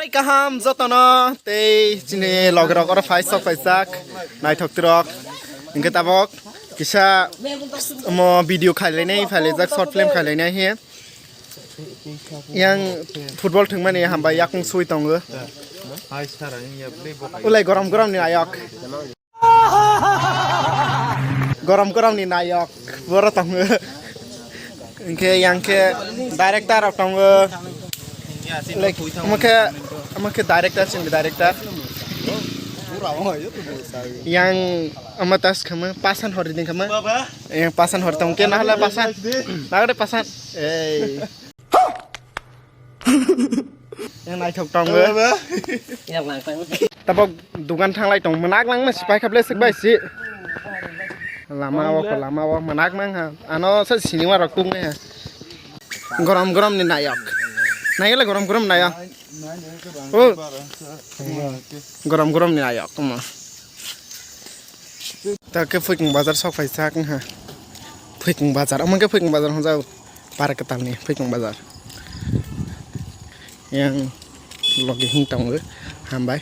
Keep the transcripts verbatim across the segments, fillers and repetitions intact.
Kaham jotono tei chini logirok oro phai sok phaijak naithok tirok. Hingke tabok kisa omo video khailainai phailaijak, short film khailainai he. Yang football thwngmani hambai yakung sui tongo. Ulai gorom gorom ni ayok. Gorom gorom ni nayok boro tongo. Hingke yang khe director rok tongo. Like, omo khe, omo khe director sing director. Yang omo tas khama pasan hori ding khama. Yang pasan hori tong ke nahale pasan. Nagade pasan. Ei. Yang naithok tongo. Tabok dukan thanglai tong, mwnaklang ma sipai khaple sik bai si. Lama o, lama o, mwnaklang ha. Ano sa sinima rok tung ha. Gorom gorom ni nayok. Nayok le gorom gorom nayok. O. Gorom gorom ni nayok, tamo. Ta khe Phuikung bazar sok phaijak wngkha. Phuikung bazar, omo khe Phuikung bazar hwnjak, para kwtalni Phuikung bazar. Yang logi hing tongo, hambai.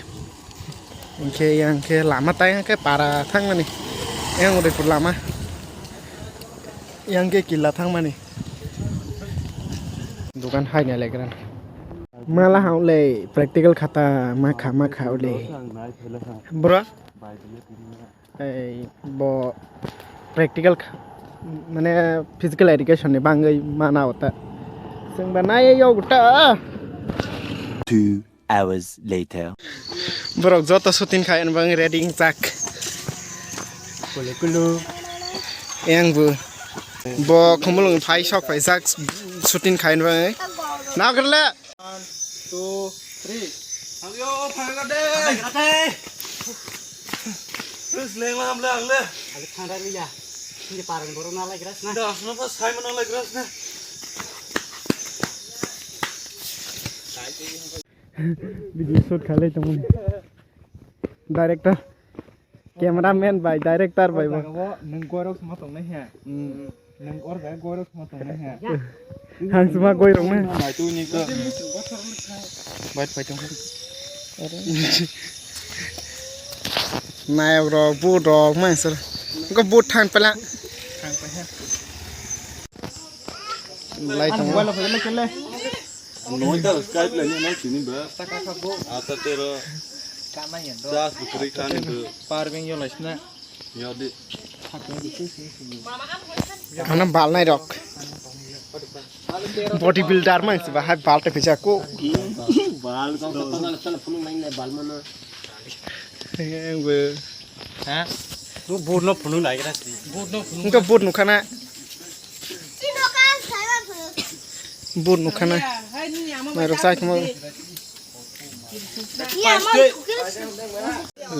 Hingkhe yang khe lama tai hwnkhe para thangmani. Yang Udaipur lama. Yang khe killa thangmani. Dukan haina legra. Mala haule practical khata makha makha ule. Bro. Ei, bo practical kha-, mane physical education ni bangwi mana ota. Chwng ba nai yo guta. Two hours later. Borok joto shooting khai ani bagwi ready wngjak. Kulu kulu. Yang bu. Bo khumulung phai sok phai jak shooting khai ani bagwi. Nagrle. One, two, three. Ang yo, phangra de. Phangra de. Terus leng lam lang le. Alik phangra liya. Ini parang borok na lai keras na. Dah, kenapa saya menang lai keras na? Video shoot khalai teman. Director. Cameraman bai, director bai bo. Jaga bo nwng goirok sma tongnai he. Hmm. Nwng or jaga goirok sma tongnai he. Hang sma goirok na. Nai tu ni to. Bai pai tong. Nai bro, bu dog ma sir. Ko bu thang pala. Thang pa he. Lai tong. Wala pala kele. Noita Skype la ni nang sini ba. Ata tero. Kamai do. Das bukri kan do. Power bank yo laisna. Yo di. Ano bal nai rok. Body builder man si bahai bal te pisa ko. Bal ko. Bal mana. Yang be. Ha? Tu board no phunuk lai kira si. Board no phunuk. Engko board nukha na. Board nukha na. Mairok chai khamo.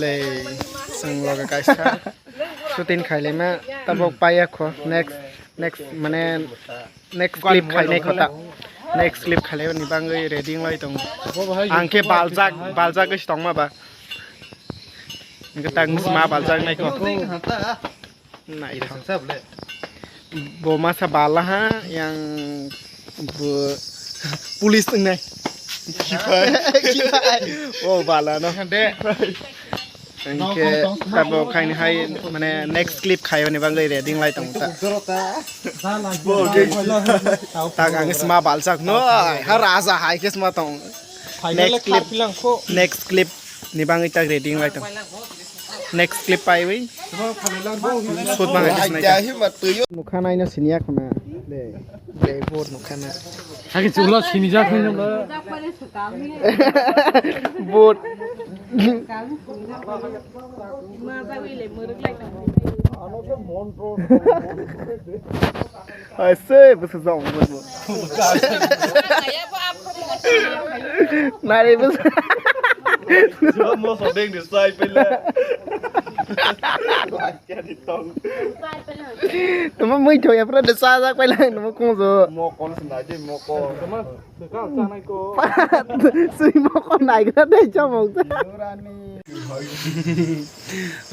Le, chwng loge kaisa. Shooting khailema tabok paiya kho. Next, next mane next clip khainai kho ta. Next clip khailai ni bangwi ready wng lai tongo. Ang khe baljak, baljak wngwi tongma ba. Hingke tak wngwi sma baljak nai kho. Nai kho. Bo masa bala ha yang bo police wngnai. Kipai. Kipai. O bala no. De. Hingke tabo khaini hai mane next clip khaibani bangwi ready wng lai tong ta. Tak ang sma baljak no, ha raja hai khe sma tong. Next clip, next clip ni bangwi tak ready wng lai tong. Next clip paiwi shoot bangai disnai ta. Mukha naino siniya khuna. De, de, bot mukha na. Hagi chulo sinijak hinwi no. Bot. Aise, bwsajak omo bo. Nari bwsa. Jomo sodeng de sai pele. Tamo mui thoya pura de sajak paila tamo kongjo. Mokol sinai de mokol. Sui mokol naigra de chamok.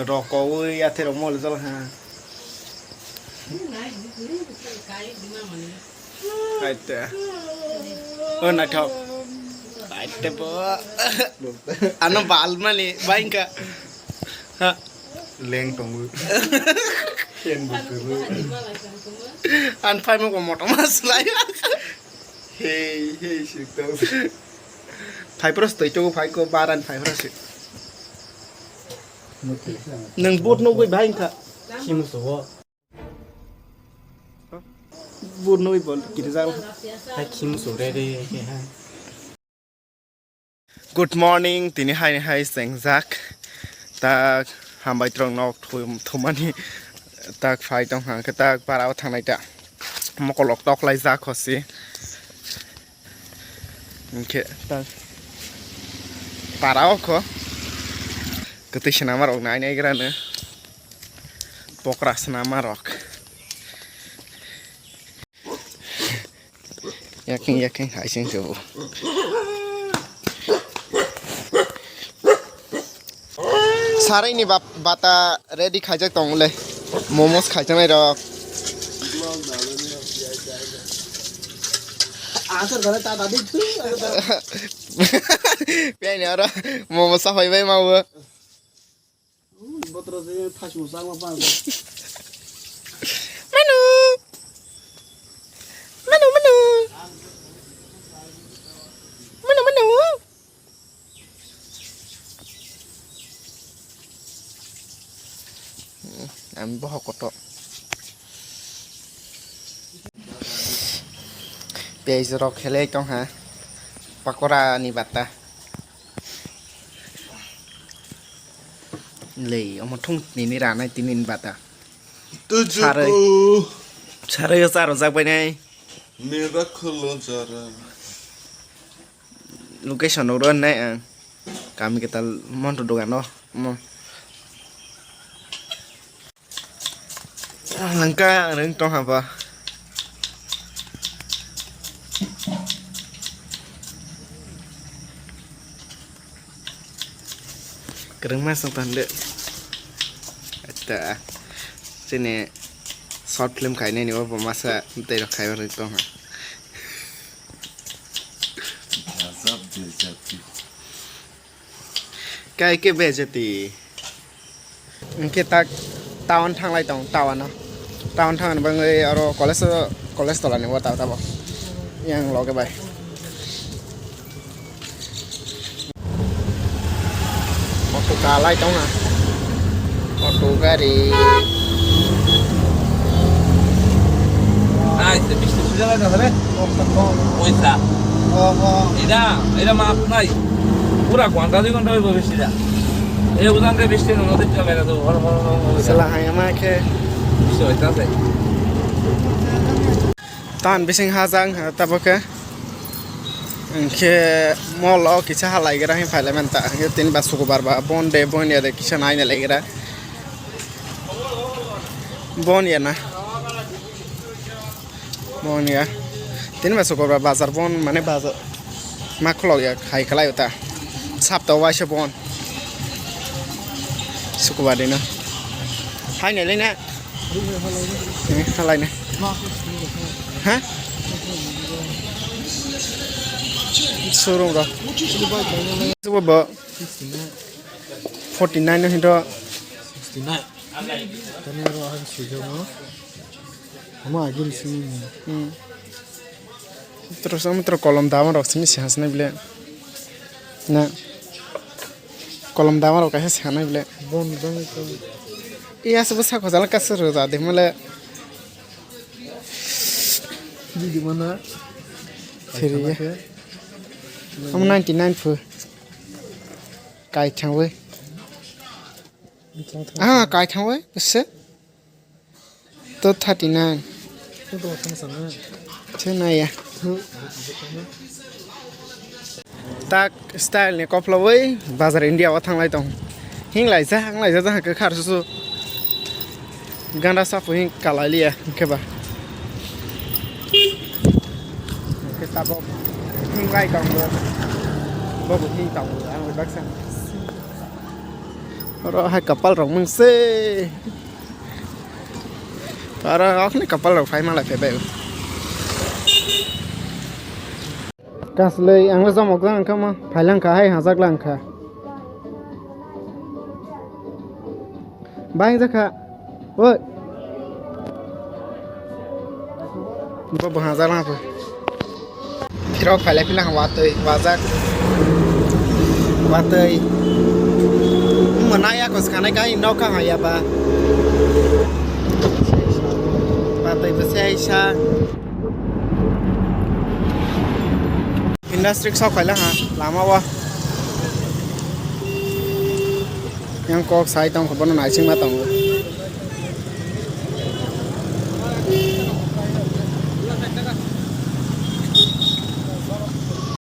Rokowi athe rok mol jol ha. Kaita. O naithok. Tebo. Ano bal mani, baingka. Ha. Leng tongo. Ken bo kwrwi. An phai mo ko moto mas lai. Hey, hey, sik tong. Phai pros toi to phai ko baran phai pros. Nwng boat nugwi baingka. Khim sugo. Boat nugwi bol kiri jang. Hai khim su re re ke ha. Good morning, tini hai hai sengjak. Tak hambai trong nok thum-, thumani tak phai tong hang ke tak para o thangnai ta. Mokolok tok lai jak hosi. Hingke tak para o kho. Kwtwi swnama rok nai nai gra no. Pokra swnama rok. Yakni yakni hai sing se bo. Sarai ni bap-, bata ready khaijak tong le. Momos khaijaknai rok. Asar gare ta dadi tu. Piai ni aro momos sa hoi bai mau. Ui, botra se thasmo changma pa. Manu. Manu, manu. Manu, manu. Ang bohok koto. Piyaj rok khelai tong ha. Pakora ni bata. Lei, omo thung tini ni ranai tini ni bata. Tujuku. Sarai. Sarai o charo jak bai nai. Miracle o jara. Location no ro nai ang. Kami ketal monto dogan no. Mo. Langka ang tong haba. Kwrwngma swng tande. Atta. Chini short film khainani bo masa tei rok khai rwng tong ha. Gajab bejati. Kai ke bejati. Hingke tak town thanglai tong, town o. Town thangni bagwi oro college o, college tolani o ta tabo. Yang loge bai. Auto kalai tong ha. Auto gari. Ai, se bisti puja lai na re? Oisa. Oh, oh. Ida, ida maaf nai. Pura ghonta dui ghonta hoibo bisti da. E udan ke bisti no nodi pila mera do. Hor, hor, hor, hor. Sela hai ama khe. Bisti hoita se. Tan bising hajang, ha, tabo khe. Hingkhe mall o kisa halaigra hing phailaimanta. Hingkhe tini ba sukubar ba bon de, bon ya de kisa naina laigra. Bon ya na. Bon ya. Tini ba sukubar ba bazar bon mane bazar. Ma khulok ya khai khlai ta. Sapta waisa bon. Sukubar dino. Hai nai lai na. Eh, halai na. Ha? Showroom ro. Subo bo. Forty nine no hinto. Sixty nine. Tani ro ang sujamo. Ama agil sini. Hmm. Mitro sa mitro kolom dama rok sini sihas na bile. Na. Kolom dama rok kaisa sihas na bile. Bon bang ko. Iya sabo sa khojal ka suru da de male. Di di mana? Siri ya. Kaisa na ke. Am ninety nine phu. Kai thangwe. Ah, kai thangwe. Bese. To thirty nine. Thena ya. Tak style ni koploboi bazar India o thanglai tong. Hing laijak, hang laijak, jang kwkhar susu. Ganda sapu hing kalai liya, hingkhe ba. Hingkhe tabok hing lai tong bo. Bobo hing tong bo, ang baksa. Oro hai kapal rok mungse. Oro okni kapal rok phai malai phai bai. Kaslei, ang le jomok jang kha ma, phailang kha, hai hajak lang kha. Bang jakha. Oi. Bo bo hajak lang kha. Phirok phailai philang watwi, wajak. Watwi. Mwnai ako skhanai kai nokha haya ba. Watwi bwsai sa. Industry sok phaila ha, lama o. Yang kok sai tong, bono naising ma tongo.